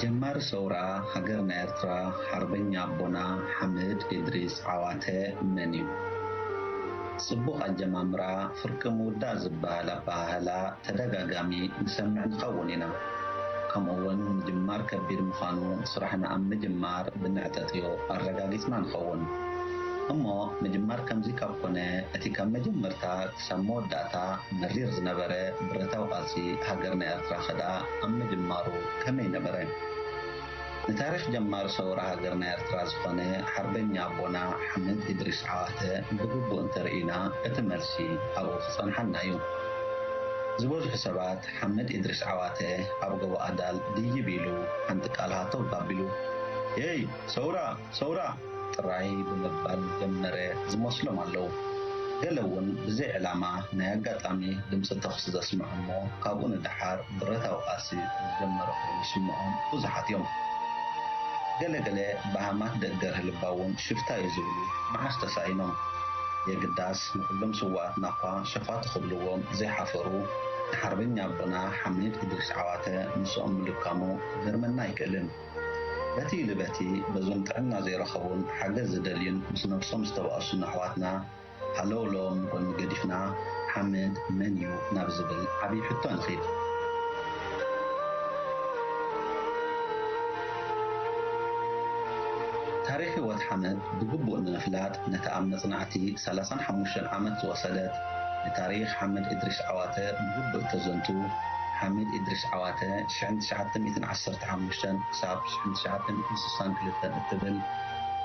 ጀማሪ ሰውራ ሃገርና ኤርትራ ሓርበኛ ኣቦና ሓምድ ኢድሪስ ዓዋተ መን እዩ? ጽቡቕ ኣጀማምራ ፍርቂ ምውዳእ ዝበሃል ኣበሃህላ ተደጋጋሚ ንሰምዕ ንኸውን ኢና። ከምኡ'ውን ምጅማር ከቢድ ምዃኑ ስራሕና ኣብ ምጅማር ብንዕጠጥዮ ኣረጋጊጽና ንኸውን። እሞ ምጅማር ከምዚ ካብ ኮነ እቲ ካብ መጀመርታ ክሳብ መወዳእታ መሪር ዝነበረ ብረታዊ ቃልሲ ሃገርና ኤርትራ ከ ደኣ ኣብ ምጅማሩ ከመይ ነበረ? ንታሪኽ ጀማሪ ሰውራ ሃገርና ኤርትራ ዝኾነ ሓርበኛ ኣቦና ሓምድ ኢድሪስ ዓዋተ ብግቡእ እንተርኢና እቲ መልሲ ኣብኡ ክጸንሓና እዩ። ዝበዝሑ ሰባት ሓምድ ኢድሪስ ዓዋተ ኣብ ጎቦ ኣዳል ድይብ ኢሉ ሓንቲ ቃል ሃተው ካብ ኢሉ "ሄይ ሰውራ! ሰውራ!" ጥራይ ብምባል ዝጀመረ ዝመስሎም ኣለዉ። ገለ እውን ብዘይ ዕላማ ናይ ኣጋጣሚ ድምፂ ተኹሲ ዘስምዑ እሞ ካብኡ ንደሓር ብረታዊ ቃልሲ ዝጀመረ ኮይኑ ዝስምዖም ብዙሓት እዮም። ገለ ገለ በሃማት ደገር ህልባ እውን ሽፍታ እዩ ዝብሉ መዓስ ተሳኢኖም። የግዳስ ንኩሎም ስውኣትና እኳ ሸፋቱ ክብልዎም ዘይሓፈሩ ንሓርበኛ ኣቦና ሓሚድ እድሪስ ዓዋተ ምስኦም ምልካሙ ክገርመና ኣይክእልን። በቲ ኢሉ በቲ በዞም ጥዕና ዘይረኸቡን ሓገዝ ዝደልዩን ምስ ነብሶም ዝተባእሱን ኣሕዋትና ሃለውለዎም ንጎኒ ገዲፍና ሓምድ መን እዩ ናብ ዝብል ዓብዪ ሕቶ ንኺድ። ታሪኽ ህይወት ሓምድ ብግቡእ ንምፍላጥ ነታ ኣብ መጽናዕቲ ሰላሳን ሓሙሽተን ዓመት ዝወሰደት ንታሪኽ ሓምድ እድሪስ ዓዋተ ብግቡእ እተዘንቱ ሓምድ እድሪስ ዓዋተ ሽሕን ትሽዓተ ሚእትን ዓሰርተ ሓሙሽተን ክሳብ ሽሕን ትሽዓተ ሚእትን ስሳን ክልተን እትብል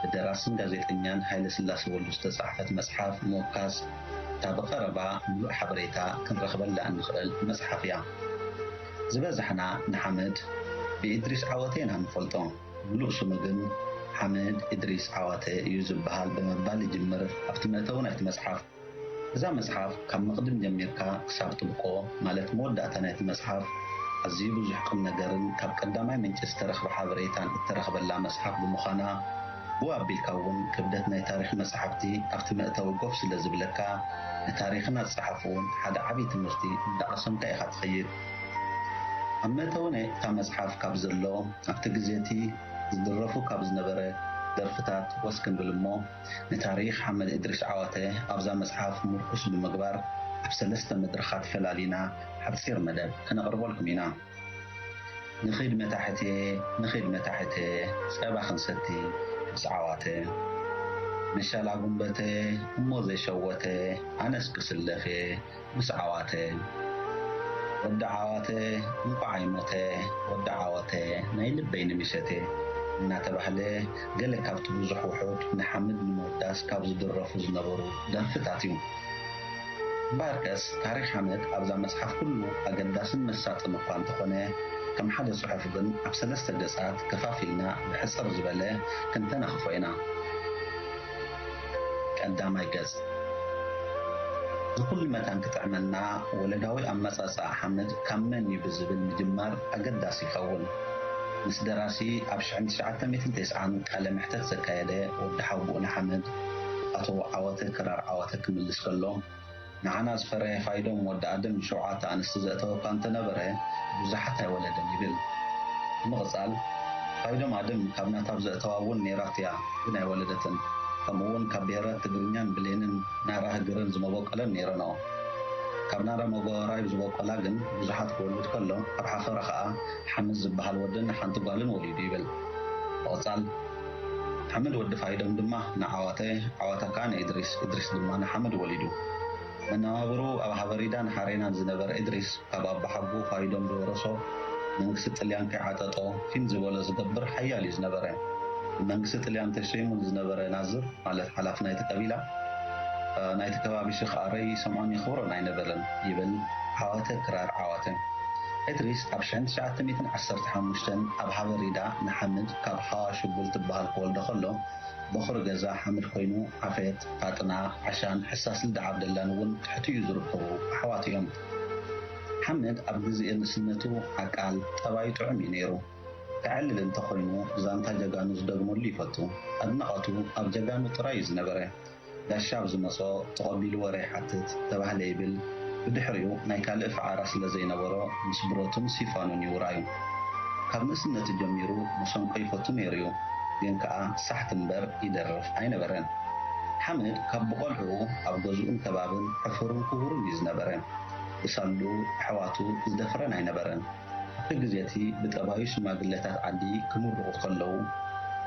ብደራስን ጋዜጠኛን ሃይለስላሴ ወልዱ ዝተጻሕፈት መጽሓፍ ምውካስ እታ ብቐረባ ምሉእ ሓበሬታ ክንረኽበላ እንኽእል መጽሓፍ እያ። ዝበዛሕና ንሓምድ ብእድሪስ ዓወተ ኢና ንፈልጦ። ምሉእ ስሙ ግን ሓምድ እድሪስ ዓዋተ እዩ ዝበሃል ብምባል ይጅምር ኣብቲ መእተዊ ናይቲ መጽሓፍ። እዛ መጽሓፍ ካብ መቕድም ጀሚርካ ክሳብ ጥብቆ ማለት መወዳእታ ናይቲ መጽሓፍ ኣዝዩ ብዙሕ ቁም ነገርን ካብ ቀዳማይ ምንጪ ዝተረኽበ ሓበሬታን እተረኽበላ መጽሓፍ ብምዃና ብኡ ኣቢልካ እውን ክብደት ናይ ታሪኽ መጽሓፍቲ ኣብቲ መእተዊ ጎፍ ስለ ዝብለካ ንታሪኽን ኣጻሓፍኡን ሓደ ዓብዪ ትምህርቲ እንዳቐሰምካ ኢኻ ትኸይድ። ኣብ መእተዊ ናይ እታ መጽሓፍ ካብ ዘሎ ኣብቲ ግዜ እቲ ዝድረፉ ካብ ዝነበረ ደርፍታት ወስ ክንብል እሞ ንታሪኽ ሓመድ እድሪስ ዓዋተ ኣብዛ መጽሓፍ ምርኩስ ብምግባር ኣብ ሰለስተ መድረኻት ፈላሊና ሓጺር መደብ ከነቕርበልኩም ኢና። ንኺድ መታሕቴ ንኺድ መታሕቴ ጸባ ክንሰቲ ምስ ዓዋተ መሻላ ጉንበተ እሞ ዘይሸወተ ኣነስ ክስለፍ እየ ምስ ዓዋተ ወዲ ዓዋተ እንቋዕ ኣይሞተ ወዲ ዓወተ ናይ ልበይ ንምሸቴ እናተባህለ ገለ ካብቲ ብዙሕ ውሑድ ንሓምድ ንምውዳስ ካብ ዝድረፉ ዝነበሩ ደርፍታት እዩ። እምበኣርከስ ታሪኽ ሓመድ ኣብዛ መጽሓፍ ኩሉ ኣገዳስን መሳጥን እኳ እንተኾነ ከም ሓደ ጽሑፍ ግን ኣብ ሰለስተ ገጻት ከፋፊልና ብሕጽር ዝበለ ክንተናኽፎ ኢና። ቀዳማይ ገጽ ንኹሉ መታን ክጥዕመና ወለዳዊ ኣመጻጽኣ ሓመድ ካብ መን እዩ ብዝብል ምጅማር ኣገዳሲ ይኸውን። ምስ ደራሲ ኣብ ሽሕን ትሽዓተ ሚእትን ተስዓን ቃለ መሕተት ዘካየደ ወዲ ሓውቦኡ ንሓመድ ኣቶ ዓወተ ክራር ዓወተ ክምልስ ከሎ ንዓና ዝፈረየ ፋይዶም ወዲ ኣደም ንሸውዓተ ኣንስቲ ዘእተወ እኳ እንተነበረ ብዙሓት ኣይወለደን ይብል። ብምቕጻል ፋይዶም ኣደም ካብ ናታ ብዘእተዋ እውን ነይራት እያ ግን ኣይወለደትን። ከምኡ እውን ካብ ብሄራት ትግርኛን ብሌንን ናራ ህግርን ዝመበቆለን ነይረንኦ። ካብ ናራ መጎራይ ዝበቆላ ግን ብዙሓት ክወልድ ከሎ ካብ ሓፈረ ከኣ ሓምድ ዝበሃል ወድን ሓንቲ ጓልን ወሊዱ ይብል። ብምቕጻል ሓምድ ወዲ ፋይዶም ድማ ንዓዋተ፣ ዓዋተ ከኣ ንእድሪስ፣ እድሪስ ድማ ንሓምድ ወሊዱ። መነባብርኡ ኣብ ሃበሪዳን ሓሬናን ዝነበረ እድሪስ ካብ ኣባሓጎኡ ፋይዶም ዝወረሶ መንግስቲ ጥልያን ከይዓጠጦ ፊን ዝበሎ ዝገብር ሓያል እዩ ዝነበረ። ብመንግስቲ ጥልያን ተሸይሙ ንዝነበረ ናዝር ማለት ሓላፊ ናይቲ ቀቢላ ናይቲ ከባቢ ሽኽ ኣረይ ይሰምዖን የኽብሮን ኣይነበረን ይብል ዓዋተ ክራር ዓዋተ። እድሪስ ኣብ ሽሕን ትሽዓተ ሚእትን ዓሰርተ ሓሙሽተን ኣብ ሃበሪዳ ንሓምድ ካብ ሓዋ ሽቡል ትበሃል ክወልዶ ከሎ በኹሪ ገዛ ሓምድ ኮይኑ ዓፌት፣ ፋጥና፣ ዓሻን ሕሳስ ልደ ዓብደላን እውን ትሕቱ እዩ ዝርከቡ ኣሕዋት እዮም። ሓምድ ኣብ ግዜ ንእስነቱ ዓቃል፣ ጠባዩ ጥዑም እዩ ነይሩ። ከዕልል እንተኾይኑ ዛንታ ጀጋኑ ዝደግመሉ ይፈቱ። ኣድናቐቱ ኣብ ጀጋኑ ጥራይ እዩ ዝነበረ። ጋሻ ኣብ ዝመጾ ተቐቢሉ ወረ ይሓትት ተባህለ ይብል። ብድሕሪኡ ናይ ካልእ ፈዓራ ስለ ዘይነበሮ ምስ ብረቱን ሲፋኑን ይውራዩ። ካብ ንእስነቱ ጀሚሩ መሰንቆ ይፈቱ ነይሩ እዩ። ግን ከኣ ሳሕቲ እምበር ይደርፍ ኣይነበረን። ሓምድ ካብ ብቖልዕኡ ኣብ ገዝኡን ከባብን ሕፉርን ክቡርን እዩ ዝነበረ። ብሳልድኡ ኣሕዋቱ ዝደፈረን ኣይነበረን። ኣብቲ ግዜ እቲ ብጠባዩ ሽማግለታት ዓዲ ክምርቑ ከለዉ፣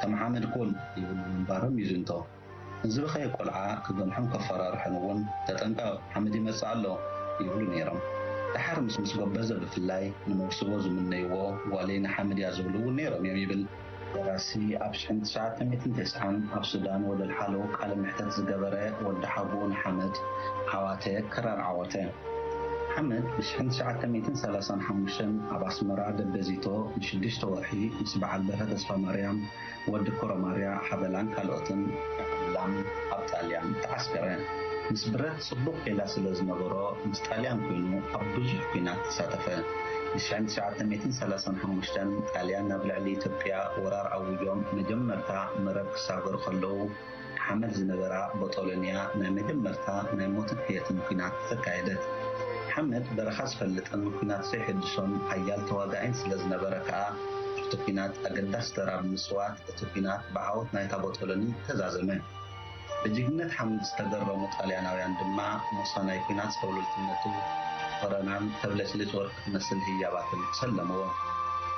ከም ሓመድ ኩን ይብሉ ምንባሮም ይዝንቶ። ንዝበኸየ ቆልዓ ክገንሖን ከፈራርሖን እውን፣ "ተጠንቀቕ፣ ሓመድ ይመጽእ ኣሎ" ይብሉ ነይሮም። ደሓር ምስ ምስ ጎበዘ ብፍላይ ንመውስቦ ዝምነይዎ ጓለይ ንሓመድ እያ ዝብሉ እውን ነይሮም እዮም ይብል። ደራሲ ኣብ ሽሕን ትሽዓተ ሚእትን ተስዓን ኣብ ሱዳን ወደል ሓለው ቃለ መሕተት ዝገበረ ወዲ ሓጉኡ ንሓመድ ዓዋተ ክራር ዓወተ። ሓመድ ብሽሕን ትሽዓተ ሚእትን ሰላሳን ሓሙሽተን ኣብ ኣስመራ ደበዚቶ ንሽዱሽተ ወርሒ ምስ በዓል በርሀ ተስፋማርያም ወዲ ኮረማርያ ሓበላን ካልኦትን ዕላም ኣብ ጣልያን ተዓስከረ። ምስ ብረት ጽቡቕ ኬላ ስለ ዝነበሮ ምስ ጣልያን ኮይኑ ኣብ ብዙሕ ኲናት ተሳተፈ። ብሽሕን ትሽዓተ ሚእትን ሰላሳን ሓሙሽተን ጣልያን ናብ ልዕሊ ኢትዮጵያ ወራር ኣዊጆም መጀመርታ መረብ ክሳገሩ ከለዉ ሓመድ ዝነበራ ቦጦሎንያ ናይ መጀመርታ ናይ ሞትን ሕየትን ኲናት ተካየደት። ሓመድ በረኻ ዝፈልጥን ኲናት ዘይሕድሶን ሓያል ተዋጋኣይን ስለ ዝነበረ ከኣ ኣብቲ ኲናት ኣገዳሲ ተራ ብምጽዋት እቲ ኲናት ብዓወት ናይታ ቦጦሎኒ ተዛዘመ። ብጅግነት ሓምድ ዝተገረሙ ጣልያናውያን ድማ ሞሳ ናይ ኲናት ሰብለልትነቱ ኮረናን ተብለጭልጭ ወርቂ ትመስል ህያባትን ሰለምዎ።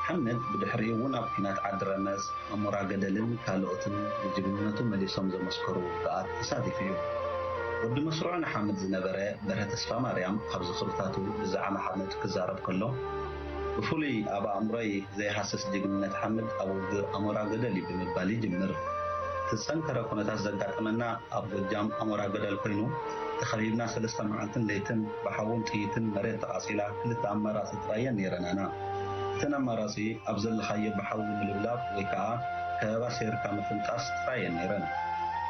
ሓምድ ብድሕሪኡ እውን ኣብ ኲናት ዓዲ ረመጽ፣ ኣሞራ ገደልን ካልኦትን ብጅግንነቱ መሊሶም ዘመስከሩ ውግኣት ተሳቲፉ እዩ። ወዲ መስርዑ ንሓምድ ዝነበረ በርሀ ተስፋማርያም ኣብ ዝኽርታቱ ብዛዕባ ሓምድ ክዛረብ ከሎ፣ ብፍሉይ ኣብ ኣእምሮይ ዘይሃስስ ጅግንነት ሓምድ ኣብ ውግእ ኣሞራ ገደል እዩ ብምባል ይጅምር። እቲ ዝጸንከረ ኩነታት ዘጋጠመና ኣብ ጎጃም ኣሞራ ገደል ኮይኑ፣ ተኸቢብና ሰለስተ መዓልትን ለይትን ብሓውን ጥይትን መሬት ተቓጺላ ክልተ ኣማራጺ ጥራየን ነይረናና። እተን ኣማራጺ ኣብ ዘለኻዮ ብሓዊ ምልብላብ ወይ ከኣ ከበባ ሰይርካ ምፍንጣስ ጥራየን ነይረን።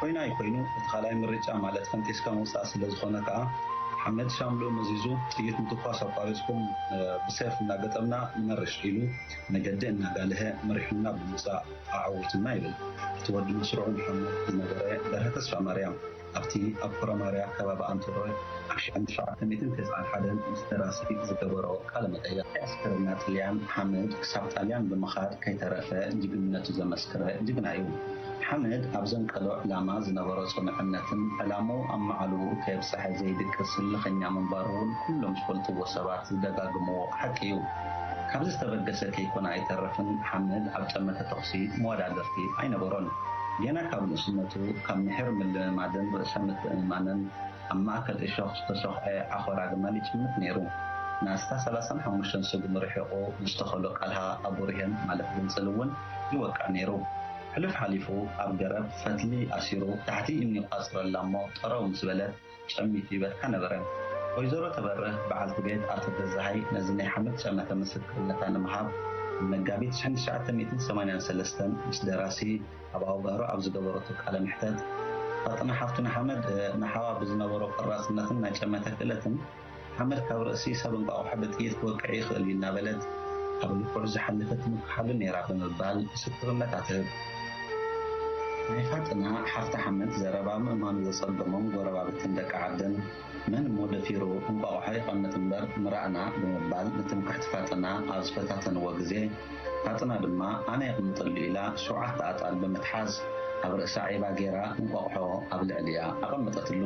ኮይኑ ኣይኮይኑ እቲ ካልኣይ ምርጫ ማለት ፈንጢስካ ምውጻእ ስለ ዝኾነ ከኣ ሓመድ ሻምልኡ መዚዙ ጥይት ምትኳስ ኣቋሪጽኩም፣ እ፣ ብሴፍ እናገጠምና ንመርሽ ኢሉ መገዲ እናጋልሀ መሪሑና ብምውጻእ ኣዐዊቱና ይብል። እቲ ወዲ መስርዑ ንሓመድ ዝነበረ በርሀ ተስፋማርያም ኣብቲ ኣብ ኮረማርያ ከባቢ ኣንቶሮ ኣብ ሽሕን ትሽዓተ ሚእትን ተስዓን ሓደን ምስ ደራሲ ዝገበሮ ቃለ መጠይቕ። ኣስከረና ጥልያን ሓመድ ክሳብ ጣልያን ብምኻድ ከይተረፈ ጅግንነቱ ዘመስከረ ጅግና እዩ። ሓመድ ኣብ ዘንቀሎ ዕላማ ዝነበሮ ጽኑዕነትን ዕላምኡ ኣብ መዓልኡ ከየብጽሐ ዘይድቅስ ህልኸኛ ምንባሩ እውን ኩሎም ዝፈልጥዎ ሰባት ዝደጋግምዎ ሓቂ እዩ። ካብዚ ዝተበገሰ ከይኮነ ኣይተርፍን፣ ሓመድ ኣብ ጠመተ ተኹሲ መወዳደርቲ ኣይነበሮን። ገና ካብ ንእስነቱ ካብ ምሒር ምልምማድን ርእሰ ምትእምማንን ኣብ ማእከል እሾኽ ዝተሰኹዐ ዓኾር ኣግማል ይጭምት ነይሩ። ንኣስታት ሰላሳን ሓሙሽተን ስጉሚ ርሒቑ ምስ ተኸሎ ቃልሃ ኣቡሪሄን ማለት ግንጽል እውን ይወቅዕ ነይሩ። ሕሉፍ ሓሊፉ ኣብ ገረብ ፈትሊ ኣሲሩ ታሕቲ እምኒ ይቋጽረላ እሞ ጠረው ምስ በለት ጨሚቱ ይበልዓ ነበረ። ወይዘሮ ተበርህ በዓልቲ ቤት ኣቶ ገዛሃይ ነዚ ናይ ሓመድ ጨመተ ምስክርነታ ንምሃብ ኣብ መጋቢት ሽሕን ትሽዓተ ሚእትን ሰማንያን ሰለስተን ምስ ደራሲ ኣብ ኣውጋሮ ኣብ ዝገበረቶ ቃለ መሕተት፣ ፋጥና ሓፍቱ ንሓመድ፣ እ፣ ንሓዋ ብዝነበሮ ቆራጽነትን ናይ ጨመተ ክእለትን፣ ሓመድ ካብ ርእሲ ሰብ እንቋቑሖ ብጥይት ክወቅዕ ይኽእል እዩ እናበለት ኣብ ልክዑ ዝሓለፈ ትምክሓሉ ነይራ ብምባል ምስክርነታ ትህብ። ናይ ፋጥና ሓፍቲ ሓመድ ዘረባ ምእማኑ ዘጸገሞም ጎረባብትን ደቂ ዓድን፣ "መን እሞ ደፊሩ እንቋቑሖ ይቐምጥ እምበር ምራእና" ብምባል ንትምክሕቲ ፋጥና ኣብ ዝፈታተንዎ ግዜ፣ ፋጥና ድማ "ኣነ የቕምጠሉ" ኢላ ሸውዓተ ኣጣል ብምትሓዝ ኣብ ርእሳ ዒባ ገይራ እንቋቑሖ ኣብ ልዕሊኣ ኣቐመጠትሉ።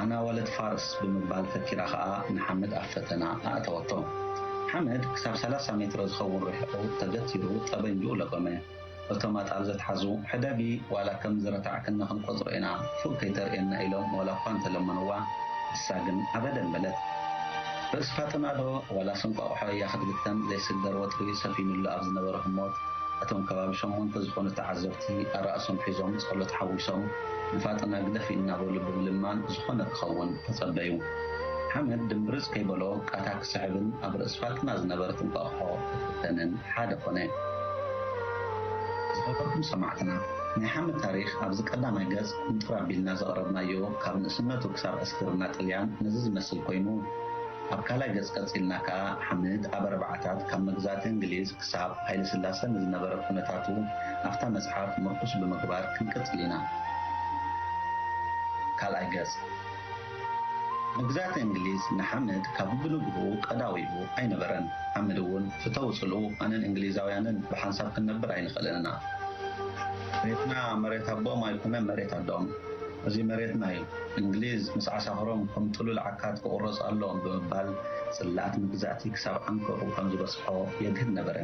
"ኣና ወለድ ፋርስ" ብምባል ፈኪራ ኸኣ ንሓመድ ኣብ ፈተና ኣእተወቶ። ሓመድ ክሳብ ሰላሳ ሜትሮ ዝኸውን ርሒቑ ተገቲሩ ጠበንጅኡ ለቀመ። እቶም ኣጣል ዘትሓዙ፣ "ሕደጊ፣ ዋላ ከም ዝረታዕክና ክንቆጽሮ ኢና፣ ፉእ ከይተርእየና" ኢሎም ዋላ እኳ እንተለመንዋ፣ ንሳ ግን ኣበደን በለት። ርእሲ ፋጥና ዶ ዋላስ እንቋቑሖ እያ ክትግተን ዘይስገር ወጥሪ ሰፊኑሉ ኣብ ዝነበረ ህሞት፣ እቶም ከባቢ ሸሞንተ ዝኾኑ ተዓዘብቲ ኣራእሶም ሒዞም ጸሎት ሓዊሶም ንፋጥና ግደፊ እናበሉ ብምልማን ዝኾነ ክኸውን ተጸበዩ። ሓመድ ድምብርጽ ከይበሎ ቃታ ክስሕብን ኣብ ርእሲ ፋጥና ዝነበረት እንቋቑሖ ክፍተንን ሓደ ኮነ። ዝኸበርኩም ሰማዕትና፣ ናይ ሓመድ ታሪኽ ኣብዚ ቀዳማይ ገጽ ቁንጥር ኣቢልና ዘቕረብናዮ ካብ ንእስነቱ ክሳብ ዕስክርና ጥልያን ነዚ ዝመስል ኮይኑ፣ ኣብ ካልኣይ ገጽ ቀጺልና ከኣ ሓምድ ኣብ ኣርባዓታት ካብ መግዛእቲ እንግሊዝ ክሳብ ሃይለ ስላሰ ንዝነበረ ኩነታቱ ኣብታ መጽሓፍ ምርኩስ ብምግባር ክንቅጽል ኢና። ካልኣይ ገጽ። መግዛእቲ እንግሊዝ ንሓምድ ካብ ብንግሁ ቀዳዊኡ ኣይነበረን። ሓምድ እውን ፍተው ጽልኡ ኣነን እንግሊዛውያንን ብሓንሳብ ክንነብር ኣይንኽእልን ኢና። መሬትና መሬት ኣቦኦም ኣይኮነን መሬት ኣዶኦም። እዚ መሬትና እዩ። እንግሊዝ ምስ ዓሳኽሮም ከም ጥሉል ዓካት ክቑረጽ ኣለዎም ብምባል ጽላኣት መግዛእቲ ክሳብ ዓንቀቑ ከም ዝበጽሖ የግህድ ነበረ።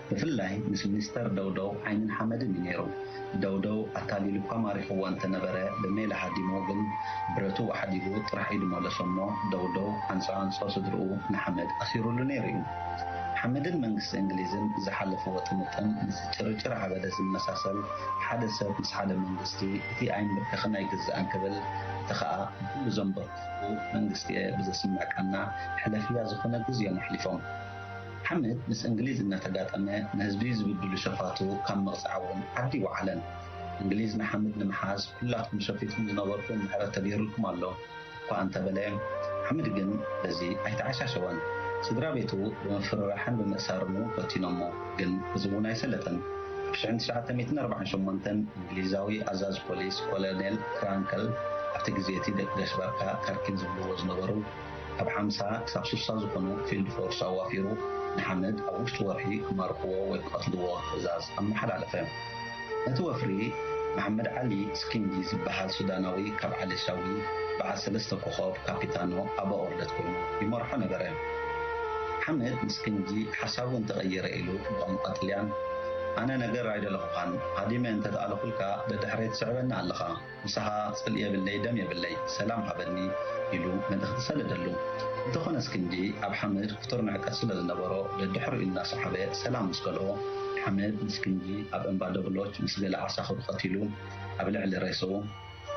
ብፍላይ ምስ ሚኒስተር ደውደው ዓይንን ሓመድን እዩ ነይሩ። ደውደው ኣታሊሉ እኳ ማሪኽዎ እንተነበረ ብሜላ ሃዲሙ ግን ብረቱ ኣሕዲጉ ጥራሕ እዩ ዝመለሶ እሞ ደውደው ኣንጻ ኣንጾ ስድርኡ ንሓመድ ኣሲሩሉ ነይሩ እዩ። ሓመድን መንግስቲ እንግሊዝን ዝሓለፍዎ ጥምጥም ምስ ጭርጭር ዓበደ ዝመሳሰል ሓደ ሰብ ምስ ሓደ መንግስቲ እቲ ኣይንብርከኽን ኣይግዛእን ክብል እቲ ኸኣ ንኩሉ ዘንበርኩኹ መንግስቲ እየ ብዘስምዕ ቃና ሕለፍያ ዝኾነ ግዜ እዮም ኣሕሊፎም። ሓምድ ምስ እንግሊዝ እናተጋጠመ ንህዝቢ ዝብድሉ ሸፋቱ ካብ ምቕጻዕ እውን ዓዲ ይወዓለን። እንግሊዝ ንሓምድ ንምሓዝ ኩላትኩም ሸፊትኩም ዝነበርኩም ምሕረት ተገይሩልኩም ኣሎ እኳ እንተበለ ሓምድ ግን በዚ ኣይተዓሻሸወን። ስድራ ቤቱ ብምፍርራሕን ብምእሳርን እውን ፈቲኖሞ፣ ግን እዚ እውን ኣይሰለጠን። ብ ሽሕን ትሽዓተ ሚእትን ኣርባዓን ሸሞንተን እንግሊዛዊ ኣዛዚ ፖሊስ ኮሎኔል ክራንከል ኣብቲ ግዜ እቲ ደቂ ጋሽ ባርካ ካርኪን ዝብልዎ ዝነበሩ ካብ ሓምሳ ክሳብ ስሳ ዝኾኑ ፊልድ ፎርስ ኣዋፊሩ ንሓምድ ኣብ ውሽጢ ወርሒ ክማርኽዎ ወይ ክቐትልዎ ትእዛዝ ኣመሓላለፈ። ነቲ ወፍሪ መሓመድ ዓሊ ስኪንጂ ዝበሃል ሱዳናዊ ካብ ዓሊ ሻዊ በዓል ሰለስተ ኮኾብ ካፒታኖ ኣባ ኦርደት ኮይኑ ይመርሖ ነበረ። ሓምድ ንስኪንጂ ሓሳቡ እንተቐየረ ኢሉ ብቋንቋ ጥልያን ኣነ ነገር ኣይደለኹኻን ሃዲመ እንተተኣለኹልካ ደድሕረይ ትስዕበኒ ኣለኻ። ምሳኻ ጽልኢ የብለይ ደም የብለይ ሰላም ሃበኒ ኢሉ መልእኽቲ ሰደደሉ። እንተኾነ እስክንጂ ኣብ ሓምድ ክቱር ንዕቀት ስለ ዝነበሮ ደድሕሪኡ እናሰሓበ ሰላም ምስ በልኦ ሓምድ ንስክንጂ ኣብ እምባ ደብሎች ምስ ገለ ዓሳኽሩ ቀቲሉ ኣብ ልዕሊ ሬስኡ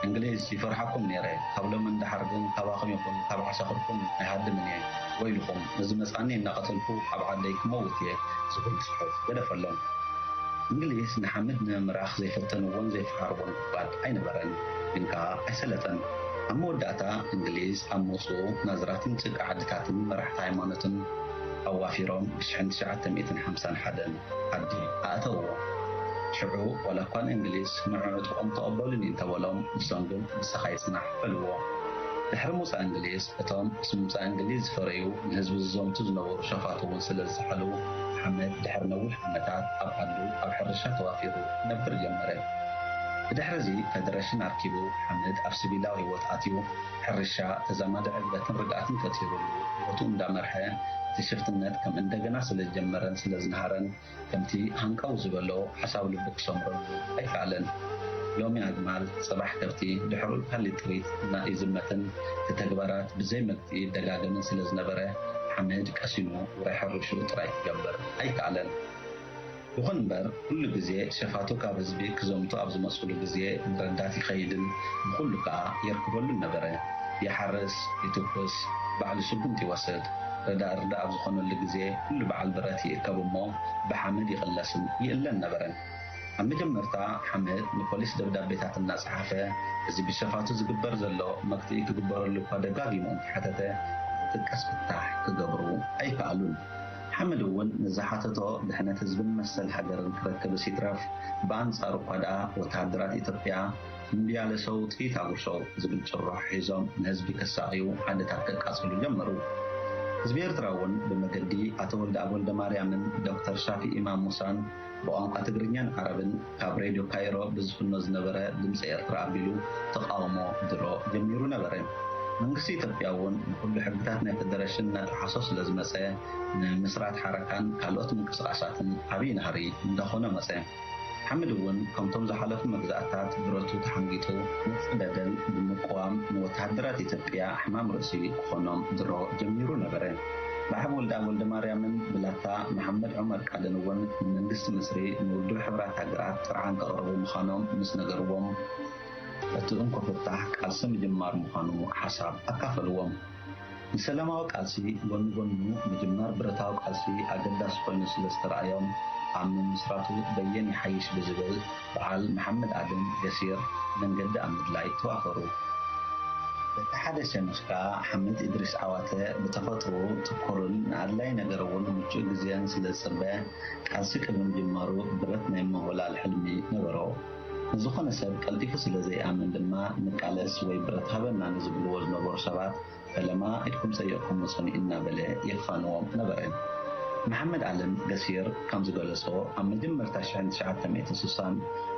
እንግሊዝ ይፈርሓኩም ነይረ ካብ ሎሚ ንደሓር ግን ካባኹም ይኹን ካብ ዓሳኽርኩም ኣይሃድምን እየ ወይልኹም ንዝመጻኒ እናቐተልኩ ኣብ ዓደይ ክመውት እየ ዝብል ጽሑፍ ገደፈሎም። እንግሊዝ ንሓምድ ንምምራኽ ዘይፈተንዎን ዘይፈሓርዎን ጉድጓድ ኣይነበረን፣ ግን ከኣ ኣይሰለጠን። ኣብ መወዳእታ እንግሊዝ ኣብ መውጽኡ ናዝራትን ጭቃ ዓድታትን መራሕቲ ሃይማኖትን ኣዋፊሮም ብ ሽሕን ትሽዓተ ሚእትን ሓምሳን ሓደን ዓዲ ኣእተውዎ። ሽዑ ዋላ እኳ ንእንግሊዝ ንዑ ዕጡቖም ተቐበሉኒ እንተበሎም ንሶም ግን ምሳኻ ይጽናሕ በልዎ። ድሕሪ ምውጻእ እንግሊዝ እቶም ምስ ምምጻእ እንግሊዝ ዝፈረዩ ንህዝቢ ዝዘምቱ ዝነበሩ ሸፋቱ እውን ስለ ዝጸሓሉ ሓመድ ድሕሪ ነዊሕ ዓመታት ኣብ ዓዱ ኣብ ሕርሻ ተዋፊሩ ክነብር ጀመረ። ብድሕሪ እዚ ፈደረሽን ኣርኪቡ ሓመድ ኣብ ስቪላዊ ህይወት ኣትዩ ሕርሻ ተዛማዲ ዕግበትን ርግኣትን ፈጢሩሉ ህይወቱ እንዳመርሐ እቲ ሽፍትነት ከም እንደገና ስለ ዝጀመረን ስለ ዝነሃረን ከምቲ ሃንቀው ዝበሎ ሓሳብ ልቡ ክሰምረሉ ኣይከኣለን። ሎሚ ኣግማል፣ ጽባሕ ከብቲ፣ ድሕሩ ካልእ ጥሪት እናይዝመትን እቲ ተግባራት ብዘይ መግትኢ ይደጋገምን ስለ ዝነበረ ሓመድ ቀሲኑ ውራይ ሕርሽኡ ጥራይ ክገብር ኣይከኣለን። ይኹን እምበር ኩሉ ግዜ ሸፋቱ ካብ ህዝቢ ክዘምቱ ኣብ ዝመጽሉ ግዜ ንረዳት ይኸይድን ንኹሉ ከኣ የርክበሉን ነበረ። ይሓርስ፣ ይትኩስ፣ ባዕሉ ስጉምቲ ይወስድ። ረዳእ ርዳእ ኣብ ዝኾነሉ ግዜ ኩሉ በዓል ብረት ይእከብ እሞ ብሓመድ ይቕለስን ይእለን ነበረ። ኣብ መጀመርታ ሓመድ ንፖሊስ ደብዳቤታት እናጸሓፈ እዚ ብሸፋቱ ዝግበር ዘሎ መግትኢ ክግበረሉ እኳ ደጋጊሙ እንተሓተተ ዝጥቀስ ፍታሕ ክገብሩ ኣይከኣሉን። ሓመድ እውን ንዝሓተቶ ድሕነት ህዝብን መሰል ሃገርን ክረክብስ ይትረፍ ብኣንጻሩ እኳ ደኣ ወተሃደራት ኢትዮጵያ እምቢ ያለ ሰው ጥይት ኣጉርሰው ዝብል ጭርሖ ሒዞም ንህዝቢ ከሳቕዩ ዓድታት ከቃጽሉ ጀመሩ። ህዝቢ ኤርትራ እውን ብመገዲ ኣቶ ወልደኣብ ወልደማርያምን ዶክተር ሻፊ ኢማም ሙሳን ብቋንቋ ትግርኛን ዓረብን ካብ ሬድዮ ካይሮ ብዝፍኖ ዝነበረ ድምፂ ኤርትራ ኣቢሉ ተቃውሞ ድሮ ጀሚሩ ነበረ። መንግስቲ ኢትዮጵያ እውን ንኩሉ ሕግታት ናይ ፈደረሽን እናጠሓሶ ስለ ዝመፀ ንምስራት ሓረካን ካልኦት ምንቅስቃሳትን ዓብዪ ናህሪ እንዳኾኖ መፀ። ሓምድ እውን ከምቶም ዝሓለፉ መግዛእታት ብረቱ ተሓንጊጡ ነቲ በደል ብምቅዋም ንወተሃደራት ኢትዮጵያ ሕማም ርእሲ ክኾኖም ድሮ ጀሚሩ ነበረ። ብሓብ ወልደኣብ ወልደማርያምን ብላታ መሓመድ ዑመር ቃልን እውን ንመንግስቲ ምስሪ ንውድብ ሕቡራት ሃገራት ጥርዓን ከቕርቡ ምዃኖም ምስ ነገርዎም እቲ እንኮ ፍታሕ ቃልሲ ምጅማር ምዃኑ ሓሳብ ኣካፈልዎም። ንሰላማዊ ቃልሲ ጎኒ ጎኑ ምጅማር ብረታዊ ቃልሲ ኣገዳሲ ኮይኑ ስለ ዝተረኣዮም ኣብ ምምስራቱ በየን ይሓይሽ ብዝብል በዓል መሓመድ ኣድም ገሲር መንገዲ ኣብ ምድላይ ተዋፈሩ። በቲ ሓደ ሸነኽ ከኣ ሓምድ ኢድሪስ ዓዋተ ብተፈጥሮኡ ትኩርን ንኣድላዪ ነገር እውን ምቹእ ግዜን ስለ ዝጽበ፣ ቃልሲ ቅድሚ ምጅማሩ ብረት ናይ ምውህላል ሕልሚ ነበሮ። ንዝኾነ ሰብ ቀልጢፉ ስለ ዘይኣምን ድማ፣ "ንቃለስ ወይ ብረት ሃበና" ንዝብልዎ ዝነበሩ ሰባት፣ "ፈለማ ኢድኩም ጸይቕኩሞ ጽንሑ" እናበለ የፋንዎም ነበረ። መሓመድ ኣለም ገሲር ከም ዝገለጾ፣ ኣብ መጀመርታ ሽሕን ትሽዓተ ሚእትን ስሳን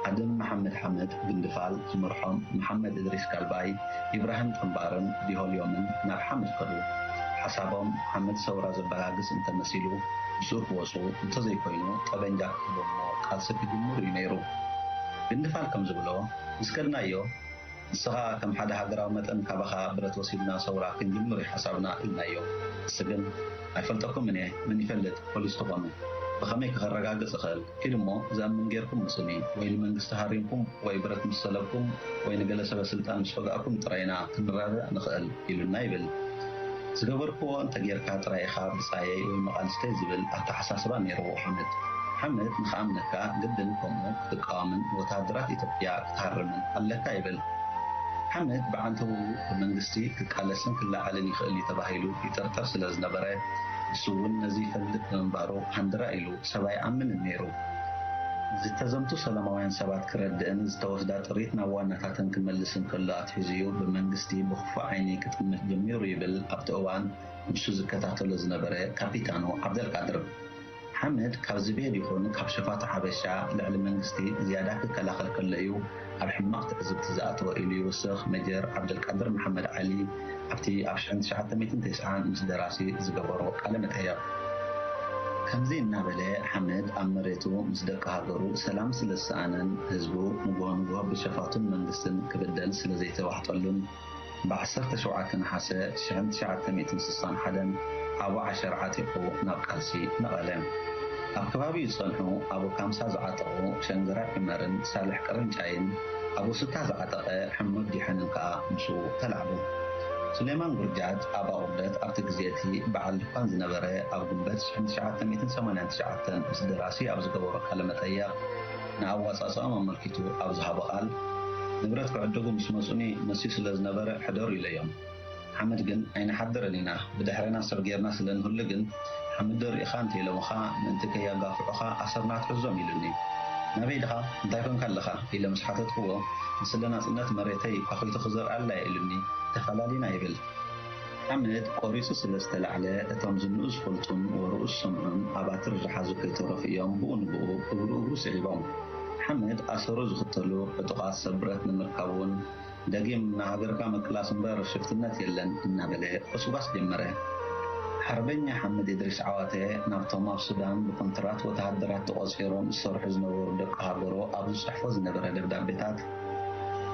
ኣደም መሓመድ ሓመድ ግንድፋል ዝመርሖም መሓመድ እድሪስ ጋልባይ፣ ኢብራሂም ጥንባርን ዲሆልዮምን ናብ ሓመድ ከዱ። ሓሳቦም ሓመድ ሰውራ ዘበጋግስ እንተመሲሉ ምስኡ ክወጹ፣ እንተዘይኮይኑ ጠበንጃ ክህቦ እሞ ቃልሲ ክጅምሩ እዩ ነይሩ። ግንድፋል ከም ዝብሎ፣ ምስ ከድናዮ፣ "ንስኻ ከም ሓደ ሃገራዊ መጠን ካባኻ ብረት ወሲድና ሰውራ ክንጅምር እዩ ሓሳብና" ኢልናዮ። ንሱ ግን፣ "ኣይፈልጠኩምን እየ፣ መን ይፈልጥ፣ ፖሊስ ትኾኑ። ብኸመይ ከረጋግጽ እኽእል?" ኢሉ እሞ፣ "ዝኣምን ጌርኩም ምጹኒ፣ ወይ ንመንግስቲ ሃሪምኩም፣ ወይ ብረት ምስ ሰለብኩም፣ ወይ ንገለ ሰበ ስልጣን ምስ ወጋእኩም ጥራይ ኢና ክንረዳዳእ ንኽእል" ኢሉና ይብል። "ዝገበርክዎ እንተጌርካ ጥራይ ኢኻ ብጻየይ ወይ መቓልስተይ" ዝብል ኣተሓሳስባ ነይርዎ ሓምድ። ሓምድ ንኽኣምነካ ግድን ከምኡ ክትቃወምን ንወተሃደራት ኢትዮጵያ ክትሃርምን ኣለካ ይብል። ሓምድ ብዓንተብኡ ብመንግስቲ ክቃለስን ክለዓልን ይኽእል እዩ ተባሂሉ ይጥርጠር ስለ ዝነበረ፣ ንሱ እውን ነዚ ይፈልጥ ብምንባሩ ሃንደራ ኢሉ ሰብ ኣይኣምንን ነይሩ። ዝተዘምቱ ሰላማውያን ሰባት ክረድእን ዝተወስዳ ጥሪት ናብ ዋናታተን ክመልስን ከሎ ኣትሒዙ እዩ ብመንግስቲ ብኽፉእ ዓይኒ ክጥምት ጀሚሩ ይብል ኣብቲ እዋን ንሱ ዝከታተሎ ዝነበረ ካፒታኖ ዓብደልቃድር። ሓምድ ካብ ዝቤድ ይኹን ካብ ሸፋቱ ሓበሻ ልዕሊ መንግስቲ ዝያዳ ክከላኸል ከሎ እዩ ኣብ ሕማቕ ትዕዝብቲ ዝኣተወ ኢሉ ይውስኽ መጀር ዓብደልቃድር መሓመድ ዓሊ ኣብቲ ኣብ ሽሕን ትሽዓተ ሚእትን ተስዓን ምስ ደራሲ ዝገበሮ ቃለ መጠየቕ። ከምዚ እናበለ ሓምድ ኣብ መሬቱ ምስ ደቂ ሃገሩ ሰላም ስለ ዝሰኣነን ህዝቡ ንግሆ ንግሆ ብሸፋቱን መንግስትን ክብደል ስለ ዘይተዋሕጠሉን ብዓሰርተ ሸውዓተ ነሓሰ ሽሕን ትሽዓተ ሚእትን ስሳን ሓደን ኣቡ ዓሸር ዓጢቑ ናብ ቃልሲ ነቐለ። ኣብ ከባቢኡ ዝጸንሑ ኣቡ ካምሳ ዝዓጠቑ ሸንገራት ዑመርን ሳልሕ ቅርንጫይን፣ ኣቡ ሱታ ዝዓጠቐ ሕሙድ ዲሐንን ከኣ ምስኡ ተላዕሉ። ሱሌማን ጉርጃጅ ኣባ ቁርደት ኣብቲ ግዜ እቲ በዓል ድኳን ዝነበረ፣ ኣብ ግንቦት ሽሕን ትሽዓተ ሚእትን ሰማንያን ትሽዓተን ምስ ደራሲ ኣብ ዝገበሮ ቃለ መጠየቕ፣ ንኣዋጻጽኦም ኣመልኪቱ ኣብ ዝሃቦ ቃል፣ "ንብረት ክዕድጉ ምስ መጹኒ መሲዩ ስለ ዝነበረ ሕደሩ" ኢለዮም። ሓምድ ግን፣ "ኣይንሓድርን ኢና፣ ብድሕሬና ሰብ ጌርና ስለ ንህሉ ግን፣ ሓምድ ዶ ርኢኻ እንተ ኢሎምኻ፣ ምእንቲ ከየጋፍዑኻ ኣሰርና ትሕዞም" ኢሉኒ። "ናበይ ድኻ? እንታይ ኮንካ ኣለኻ?" ኢለ ምስ ሓተትክዎ፣ "ንስለ ናጽነት መሬተይ ኳኺቶ ክዘርኣላ እየ" ኢሉኒ። ተፈላሊና ይብል። ሓምድ ቆሪጹ ስለ ዝተላዕለ፣ እቶም ዝንኡ ዝፈልጡን ወርኡ ዝሰምዑን ኣባትር ዝሓዙ ከይተረፉ እዮም ብኡ ንብኡ እግሩ እግሩ ስዒቦም። ሓምድ ኣሰሩ ዝኽተሉ ዕጡቓት ሰብ ብረት ንምርካብ እውን፣ "ደጊም ንሃገርካ ምቅላስ እምበር ሽፍትነት የለን" እናበለ ጎስጓስ ጀመረ። ሓርበኛ ሓምድ ኢድሪስ ዓዋተ ናብቶም ኣብ ሱዳን ብኮንትራት ወተሃደራት ተቖጺሮም ዝሰርሑ ዝነበሩ ደቂ ሃገሩ ኣብ ዝጽሕፎ ዝነበረ ደብዳቤታት፣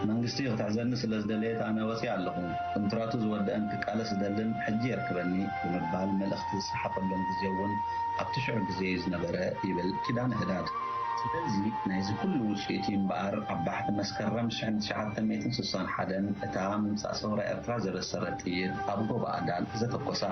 "መንግስቲ ክትሕዘኒ ስለ ዝደለየት ኣነ ወጺኣ ኣለኹ። ኮንትራቱ ዝወደአን ክቃለስ ዝደልን ሕጂ የርክበኒ" ብምባል መልእኽቲ ዝጸሓፈሎም ግዜ እውን ኣብቲ ሽዑ ግዜ እዩ ዝነበረ ይብል ኪዳነ ህዳድ። ስለዚ ናይዚ ኩሉ ውጽኢት እዩ እምበኣር ኣብ ባሕቲ መስከረም ሽሕን ትሽዓተ ሚእትን ስሳን ሓደን እታ ምምጻእ ሰውራ ኤርትራ ዘበሰረት ጥይት ኣብ ጎቦ ኣዳል ዘተኮሳ።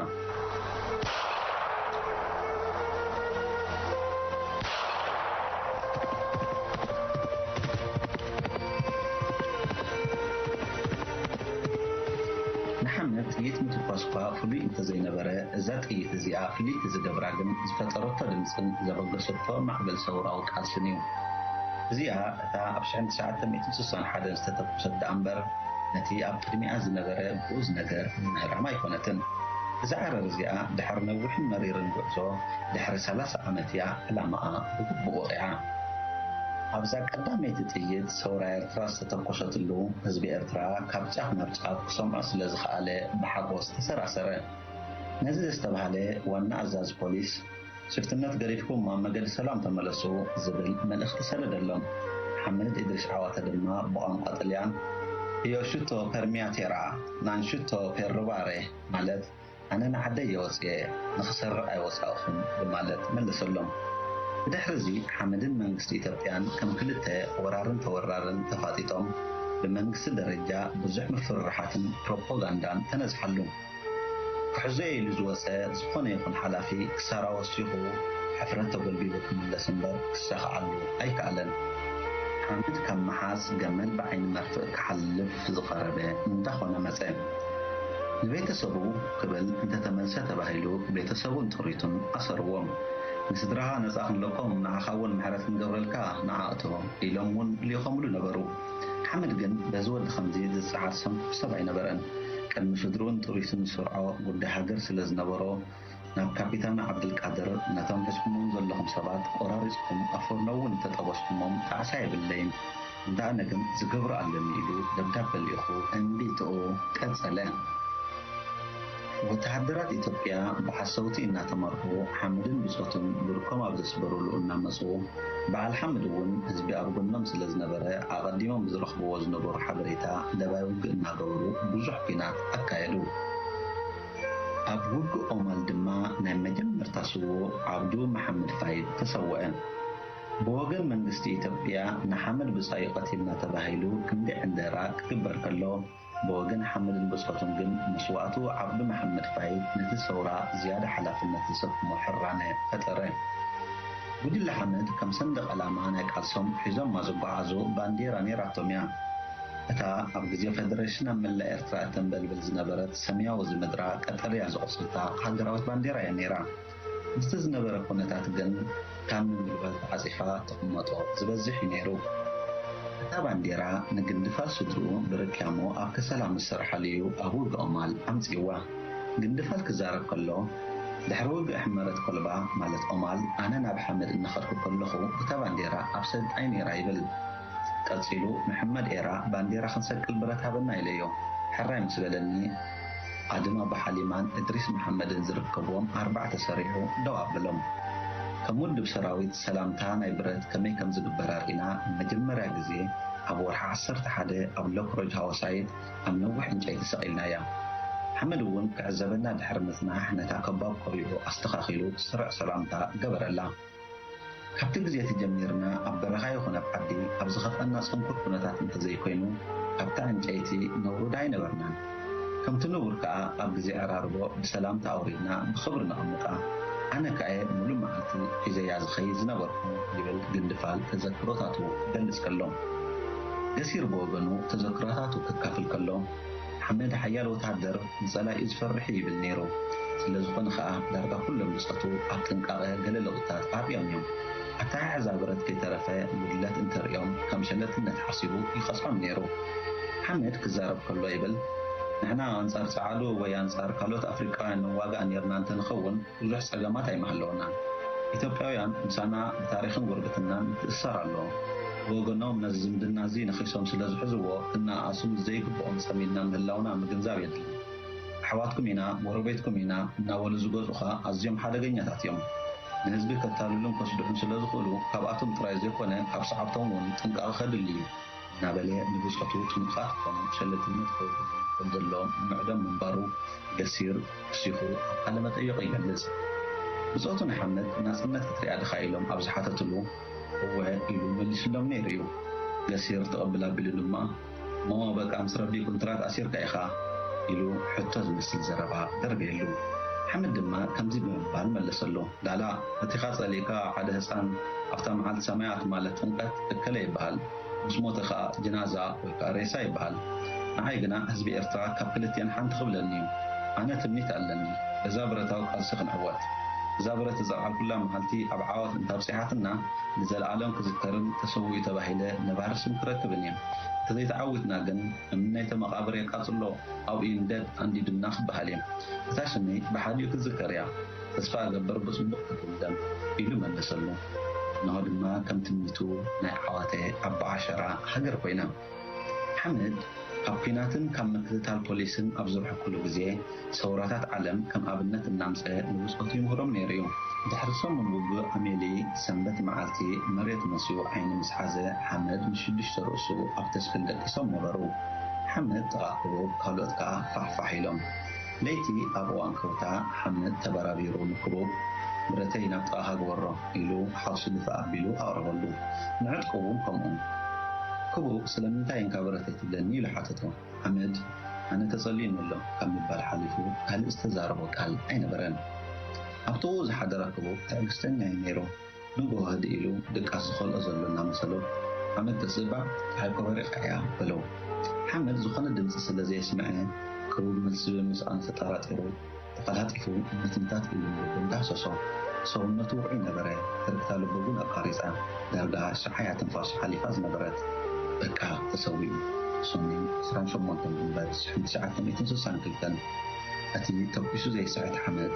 ንሓመድ ጥይት ምትኳስ እኳ ፍሉይ እንተዘይነበረ፣ እዛ ጥይት እዚኣ ፍልይቲ ዝገብራ ግን ዝፈጠረቶ ድምጽን ዘበገሰቶ ማዕበል ሰውራዊ ቃልስን እዩ። እዚኣ እታ ኣብ ሽሕን ትሽዓተ ሚእትን ስሳን ሓደን ዝተተኮሰት ደኣ እምበር፣ ነቲ ኣብ ቅድሚኣ ዝነበረ ግኡዝ ነገር ንምህራም ኣይኮነትን። እዛ ዓረር እዚኣ ድሕሪ ነዊሕን መሪርን ጉዕዞ፣ ድሕሪ ሰላሳ ዓመት እያ ዕላማኣ ብግቡእ ወቒዓ። ኣብዛ ቀዳመይቲ ጥይት ሰውራ ኤርትራ ዝተተኮሰትሉ፣ ህዝቢ ኤርትራ ካብ ጫፍ ናብ ጫፍ ክሰምዖ ስለ ዝኸኣለ ብሓጎስ ተሰራሰረ። ነዚ ዘስተብሃለ ዋና ኣዛዚ ፖሊስ፣ "ሽፍትነት ገዲፍኩም ኣብ መገዲ ሰላም ተመለሱ" ዝብል መልእኽቲ ሰደደሎም። ሓምድ ኢድሪስ ዓዋተ ድማ ብቋንቋ ጥልያን፣ "Io sciuto per mia terra, non sciuto per rubare" ማለት፣ "ኣነ ንዓደይ እየ ወጺኤ፣ ንኽሰርቕ ኣይወጻእኹን" ብማለት መለሰሎም። ብድሕሪ እዚ ሓመድን መንግስቲ ኢትዮጵያን ከም ክልተ ወራርን ተወራርን ተፋጢጦም፣ ብመንግስቲ ደረጃ ብዙሕ ምፍርራሓትን ፕሮፓጋንዳን ተነዝሓሉ። ክሕዞ እየ ኢሉ ዝወጸ ዝኾነ ይኹን ሓላፊ ክሳራ ወሲኹ ሕፍረት ተጎልቢቡ ክምለስ እምበር ክሳኽዓሉ ኣይከኣለን። ሓመድ ካብ ምሓዝ ገመል ብዓይኒ መርፍእ ክሓልፍ ዝቐረበ እንዳኾነ መጸ። ንቤተሰቡ ክብል እንተተመልሰ ተባሂሉ ቤተሰቡን ጥሪቱን ኣሰርዎም። ንስድራኻ ነጻ ክንለቆም ንዓኻ እውን ምሕረት ክንገብረልካ ንዓ እቶ ኢሎም እውን ልኢኾምሉ ነበሩ። ሓመድ ግን በዚ ወዲ ከምዚ ዝጸዓር ሰንኩፍ ሰብ ኣይነበረን። ቅድሚ ስድርኡን ጥሪቱን ዝሰርዖ ጉዳይ ሃገር ስለ ዝነበሮ ናብ ካፒታን ዓብድልቃድር ነቶም ሒዝኩሞም ዘለኹም ሰባት ቆራሪጽኩም ኣብ ፎርኖ እውን እንተጠበስኩሞም ጣዕሳ የብለይን፣ እንተ ኣነ ግን ዝገብሮ ኣለኒ ኢሉ ደብዳበ ልኢኹ እምቢልትኡ ቀጸለ። ወተሃደራት ኢትዮጵያ ብሓሰውቲ እናተመርሑ ሓምድን ብጾቱን ብርኮም ኣብ ዘስበሩሉ እናመጹ በዓል ሓምድ እውን ህዝቢ ኣብ ጎኖም ስለ ዝነበረ ኣቐዲሞም ብዝረኽብዎ ዝነበሩ ሓበሬታ ለባይ ውግእ እናገበሩ ብዙሕ ኲናት ኣካየዱ። ኣብ ውግእ ኦማል ድማ ናይ መጀመርታ ስዉእ ዓብዱ መሓመድ ፋይድ ተሰወአ። ብወገን መንግስቲ ኢትዮጵያ ንሓመድ ብጻዩ ቀቲልና ተባሂሉ ክንዲ ዕንደራ ክግበር ከሎ ብወገን ሓመድን ብጾቱን ግን መስዋእቱ ዓብዱ መሓመድ ፋይድ ነቲ ሰውራ ዝያዳ ሓላፍነት ዘሰክሞ ሕራነ ፈጠረ። ጉጅለ ሓመድ ከም ሰንደቕ ዕላማ ናይ ቃልሶም ሒዞማ ዝጓዓዙ ባንዴራ ነይራቶም እያ። እታ ኣብ ግዜ ፈደረሽን ኣብ መላእ ኤርትራ እተንበልብል ዝነበረት ሰማያዊ ዝምድራ ቀጠልያ ዝቑጽልታ ሃገራዊት ባንዴራ እያ ነይራ። ምስቲ ዝነበረ ኩነታት ግን ካብ ምምልባል ተዓጺፋ ትቕመጦ ዝበዝሕ እዩ ነይሩ። እታ ባንዴራ ንግንድፋል ስድርኡ ብርክያሞ ኣብ ከሰላ ምስ ሰርሓሉ እዩ ኣብ ውግእ ኦማል ኣምጺእዋ። ግንድፋል ክዛረብ ከሎ፣ ድሕሪ ውግእ ሕመረት ኮልባ ማለት ኦማል ኣነ ናብ ሓመድ እናኸድኩ ከለኹ እታ ባንዴራ ኣብ ሰድጣይ ነይራ ይብል። ቀጺሉ፣ መሐመድ ኤራ ባንዴራ ክንሰቅል ብረት ሃበና ኢለዮ። ሕራይ ምስ በለኒ፣ ኣድም ኣቡ ሓሊማን እድሪስ መሓመድን ዝርከብዎም ኣርባዕተ ሰሪዑ ደው ኣብሎም። ከም ውድብ ሰራዊት ሰላምታ ናይ ብረት ከመይ ከም ዝግበር ኣርኢና ንመጀመርያ ግዜ ኣብ ወርሒ ዓሰርተ ሓደ ኣብ ሎክሮጅ ሃወሳይት ኣብ ነዊሕ ዕንጨይቲ ሰቒልናያ። ሓመድ እውን ክዕዘበና ድሕሪ ምጽናሕ ነታ ከባብ ቆቢዑ ኣስተኻኺሉ ስሩዕ ሰላምታ ገበረላ። ካብቲ ግዜ እቲ ጀሚርና ኣብ በረኻ ይኹን ኣብ ዓዲ ኣብ ዝኸፍኣና ጽንኩር ኩነታት እንተዘይኮይኑ ኣብታ ዕንጨይቲ ነውርዳ ኣይነበርናን። ከምቲ ንቡር ከኣ ኣብ ግዜ ዕራርቦ ብሰላምታ ኣውሪድና ብኽብሪ ነቐምጣ። ኣነ ከኣ ሙሉእ መዓልቲ ሒዘያ ዝኸይድ ዝነበርኩ ይብል ግንድፋል ተዘክሮታቱ ክገልጽ ከሎ። ገሲር ብወገኑ ተዘክሮታቱ ከካፍል ከሎ ሓመድ ሓያል ወተሃደር ንጸላኢኡ ዝፈርሕ እዩ ይብል ነይሩ። ስለ ዝኾነ ኸኣ ዳርጋ ኩሎም ብጾቱ ኣብ ጥንቃቐ ገለ ለውጥታት ኣርእዮም እዮም። ኣተሓሕዛ ብረት ከይተረፈ ጉድለት እንተርእዮም ከም ሸለልትነት ሓሲቡ ይቐጽዖም ነይሩ። ሓመድ ክዛረብ ከሎ ይብል፣ ንሕና ኣንጻር ጸዓዱ ወይ ኣንጻር ካልኦት ኣፍሪቃውያን ንዋጋእ ኔርና እንተንኸውን ብዙሕ ጸገማት ኣይምሃለወናን። ኢትዮጵያውያን ምሳና ብታሪኽን ጉርብትናን ይትእሰር ኣሎ። ብወገኖም ነዚ ዝምድና እዚ ነኺሶም ስለ ዝሕዝዎ ክነኣኣሱ ምስ ዘይግብኦም ጸሚድና ምህላውና ምግንዛብ የድሊ። ኣሕዋትኩም ኢና፣ ጎረቤትኩም ኢና እናበሉ ዝገዝኡኻ ኣዝዮም ሓደገኛታት እዮም። ንህዝቢ ከታልሉን ከስድሑን ስለ ዝኽእሉ ካብኣቶም ጥራይ ዘይኮነ ካብ ሰዓብቶም እውን ጥንቃቐ ከድሊ እዩ። እናበለ ንብጾቱ ጥንቁቓት ክኾኑ ሸለልትነት ከውርዱ ከም ዘለዎም ምዕዶም ምንባሩ ገሲር ወሲኹ ኣብ ቃለ መጠይቕ ይገልጽ። ብጾቱ ንሓመድ ናጽነት ክትሪኣ ድኻ ኢሎም ኣብ ዝሓተትሉ እወ ኢሉ መሊስሎም ነይሩ እዩ። ገሲር ተቐብል ኣቢሉ ድማ እሞ በቃ ምስ ረቢ ኩንትራት ኣሲርካ ኢኻ ኢሉ ሕቶ ዝመስል ዘረባ ደርበየሉ። ሓመድ ድማ ከምዚ ብምባል መለሰሉ። ላላ፣ ነቲኻ ጸሊእካ ሓደ ህጻን ኣብታ መዓልቲ ሰማያት ማለት ጥምቀት እከለ ይበሃል። ምስ ሞተ ከኣ ጅናዛ ወይ ከኣ ሬሳ ይበሃል። ንዓይ ግና ህዝቢ ኤርትራ ካብ ክልቲኤን ሓንቲ ክብለኒ እዩ። ኣነ ትምኒት ኣለኒ። እዛ ብረታዊ ቃልሲ ክንዕወት። እዛ ብረት ዝጸዓርኩላ መዓልቲ ኣብ ዓወት እንተኣብጺሓትና ንዘለኣለም ክዝከርን ተሰዊኡ ተባሂለ ነባሪ ስም ክረክብን እየ። እንተዘይተዓዊትና ግን እምኒ ናይቲ መቓብር የቃጽሎ ኣብኡ ይንደድ ኣንዲዱና ክበሃል እየ። እታ ሽመይ ብሓዲኡ ክትዝከር እያ። ተስፋ እገብር ብጽቡቕ ክትውደም ኢሉ መለሰሉ። እንሆ ድማ ከም ትምኒቱ ናይ ዓዋተ ኣቦ ዓሸራ ሃገር ኮይና። ሓመድ ካብ ኲናትን ካብ ምክትታል ፖሊስን ኣብ ዝርሕቅሉ ግዜ ሰውራታት ዓለም ከም ኣብነት እናምጸ ንብጾቱ ይምህሮም ነይሩ እዩ። ድሕሪ ሰሙን ውግእ ኣሜሊ ሰንበት መዓልቲ መሬት መስዩ ዓይኑ ምስ ሓዘ ሓመድ ምስ ሽዱሽተ ርእሱ ኣብ ተስፍል ደቂሶም ነበሩ። ሓመድ ጥቓ ክቡብ ካልኦት ከኣ ፋሕፋሕ ኢሎም። ለይቲ ኣብ እዋን ከውታ ሓመድ ተበራቢሩ ንክቡብ ብረተይ ናብ ጥቓኻ ግበሮ ኢሉ ሓውሲ ድፍእ ኣቢሉ ኣቕረበሉ። ንዕጥቁ እውን ከምኡ። ክቡብ ስለምንታይ እንካ ብረተይ ትብለኒ ኢሉ ሓተቶ። ሓመድ ኣነ ተጸልዩኒ ኣሎ ካብ ምባል ሓሊፉ ካልእ ዝተዛረቦ ቃል ኣይነበረን። ኣብ ጥቕኡ ዝሓደረ ክቡብ ትዕግስተኛ እዩ ነይሩ። ንግሆ ህድእ ኢሉ ድቃስ ዝኸልኦ ዘሎ እናመሰሎ ሓመድ ተስእባ፣ ኣይኮበሪቓ እያ በለው። ሓመድ ዝኾነ ድምፂ ስለ ዘየስምዐ፣ ክቡብ መልሲ ብምስኣኑ ተጠራጢሩ፣ ተቐላጢፉ ምትንታት ኢሉ እንዳህሰሶ። ሰውነቱ ውዑይ ነበረ፣ ትርግታ ልቡ ግን ኣቋሪጻ። ዳርጋ ሽዓ እያ ትንፋሱ ሓሊፋ ዝነበረት። በቃ ተሰዊኡ። ሰኑይ ዕስራን ሸሞንተን ጉንበት ሽሕን ትሽዓተ ሚእትን ስሳን ክልተን። እቲ ተኩሱ ዘይስሕት ሓመድ፣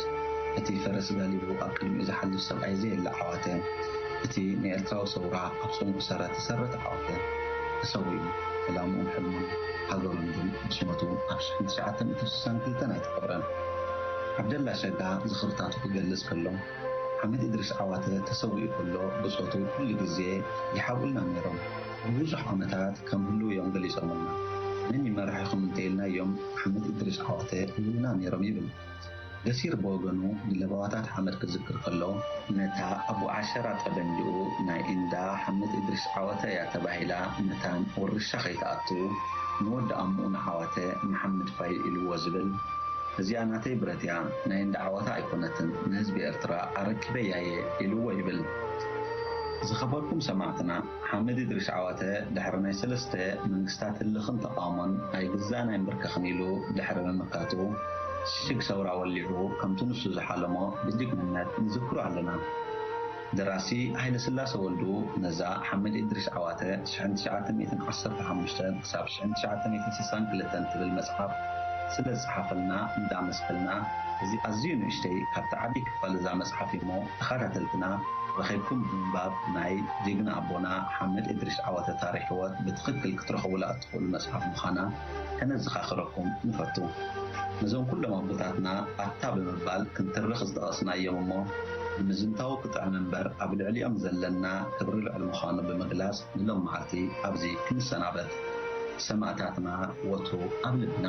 እቲ ፈረስ ጋሊቡ ኣብ ቅድሚኡ ዝሓልፍ ሰብኣይ ዘየለ ዓዋተ፣ እቲ ንኤርትራዊ ሰውራ ኣብ ጽሙእ ሰረት ዝሰረት ዓዋተ ተሰዊኡ። ዕላምኡን ሕልሙን ሃገሩን ግን ምስ ሞቱ ኣብ ሽሕን ትሽዓተ ሚእትን ስሳን ክልተን ኣይተቐብረን። ዓብደላ ሸጋ ዝኽርታቱ ክገልጽ ከሎ፣ ሓመድ ኢድሪስ ዓዋተ ተሰዊኡ ከሎ ብጾቱ ኩሉ ግዜ ይሓብኡልና ነይሮም። ንብዙሕ ዓመታት ከም ህልው እዮም ገሊጾምልና። መን ይመርሕኹም እንተኢልናዮም፣ ሓመድ ኢድሪስ ዓዋተ ይብሉና ነይሮም ይብል። ገሲር ብወገኑ ንለበዋታት ሓመድ ክዝክር ከሎ፣ ነታ ኣቡ ዓሸራ ጠበንጅኡ ናይ እንዳ ሓመድ ኢድሪስ ዓዋተ እያ ተባሂላ መታን ውርሻ ከይትኣቱ ንወዲ ኣሙኡ ንዓዋተ መሓመድ ፋይል ኢልዎ ዝብል፣ እዚኣ ናተይ ብረት እያ፣ ናይ እንዳ ዓዋተ ኣይኮነትን፣ ንህዝቢ ኤርትራ ኣረኪበያ እየ ኢልዎ ይብል። ዝኸበርኩም ሰማዕትና፣ ሓመድ ኢድሪስ ዓዋተ ድሕሪ ናይ ሰለስተ መንግስታት ህልኽን ተቓውሞን ኣይግዛእን ኣይንብርከኽን ኢሉ ድሕሪ ምምካቱ፣ ሽግ ሰውራ ወሊዑ ከምቲ ንሱ ዝሓለሞ ብጅግንነት ንዝክሮ ኣለና። ደራሲ ሃይለስላሰ ወልዱ ነዛ ሓመድ ኢድሪስ ዓዋተ ሽሕን ትሽዓተ ሚእትን ዓሰርተ ሓሙሽተ ክሳብ ሽሕን ትሽዓተ ሚእትን ስሳን ክልተን ትብል መጽሓፍ ስለ ዝጸሓፈልና እንዳመስገንና፣ እዚ ኣዝዩ ንእሽተይ ካብቲ ዓቢ ክፋል እዛ መጽሓፍ እሞ ተኸታተልትና ረኺብኩም ብምንባብ ናይ ጅግና ኣቦና ሓመድ ኢድሪስ ዓዋተ ታሪኽ ህይወት ብትኽክል ክትረኽቡላ እትኽእሉ መጽሓፍ ምዃና ከነዘኻኽረኩም ንፈቱ። ነዞም ኩሎም ኣቦታትና ኣታ ብምባል ክንትርኽ ዝጠቐስናዮም እሞ፣ ንምዝንታው ክጥዕም እምበር ኣብ ልዕሊኦም ዘለና ክብሪ ልዑል ምዃኑ ብምግላጽ ንሎም መዓልቲ ኣብዚ ክንሰናበት። ሰማእታትና ወትሩ ኣብ ልብና።